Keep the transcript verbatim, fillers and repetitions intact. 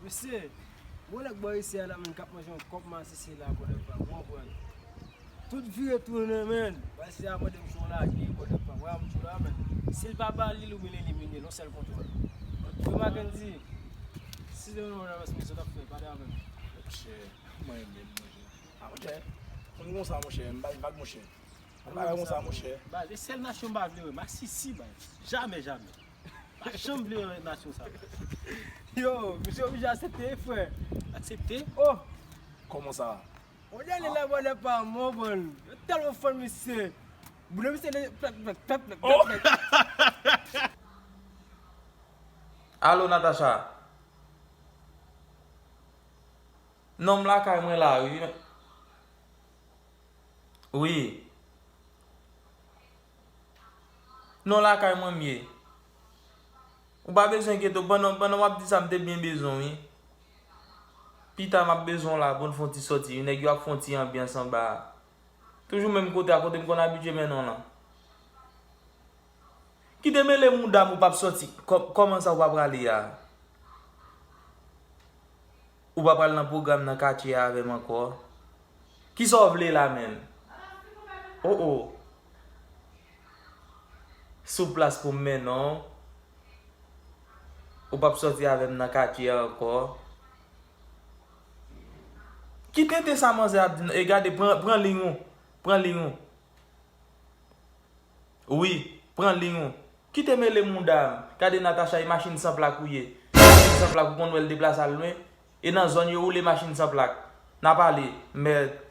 Se, bon nèg bò isi a la, menm k ap manje yon kòb masisi la, bòdè pa, w konprann. Tout vire tounen, menm. Bò isi a mande m si w lage, bòdè pa. Wè, m di w la, menm. Si l pa ba li l, oubyen l elimine l, yon sèl kontwòl. Yo, Mackendy, si se yon lòt mesye w t ap fè, pale avè m. Monchè, mwen menm, monchè. A, monchè, konn konsa, monchè, m bay vag, monchè. Bagay konsa, monchè. Baz, e sèl nasyon m pa vle wè, masisi, baz. Jamè, jamè. Pa janm vle wè nasyon sa, baz. Yo, misye oblije aksepte, frè. Aksepte? Oh! Kòman sa? On dirait la bòdè pa mò, bon. Yo tèlman fò, misye. Boule misye de plat, plat, plat, plat, plat, plat. Alo, Natacha. Non, m lakay mwen la, wi. Wi. Non, lakay mwen m ye. Ou pa bezwen enkyete w, pandan, pandan w ap di sa, m te byen bezwen w, wi. Pita, m ap bezwen w la pou n fè yon ti sòti, wi. Nèg yo ap fè yon ti anbyans anba a. Toujou menm kote a, kote m konn abitye mennen w lan. Kite mele mouda m, ou p ap sòti. Kò-, kòman sa ou pa prale a? Ou pa pral nan pwogram nan katye a avè m ankò? Kisa w vle la menm? O, o. Sou plas pou m mennen w. Ou p ap sòti avè m nan katye a ankò. Ki tenten sa manzè ap di? E gade, pran, pran liy ou. Pran liy ou. Wi, pran liy ou. Kite mele mouda m. Gade Natacha, e machin san plak ou ye. Machin san plak ou konn wè l deplase al lwen. E nan zòn yo woule machin san plak. N a pale, mèd.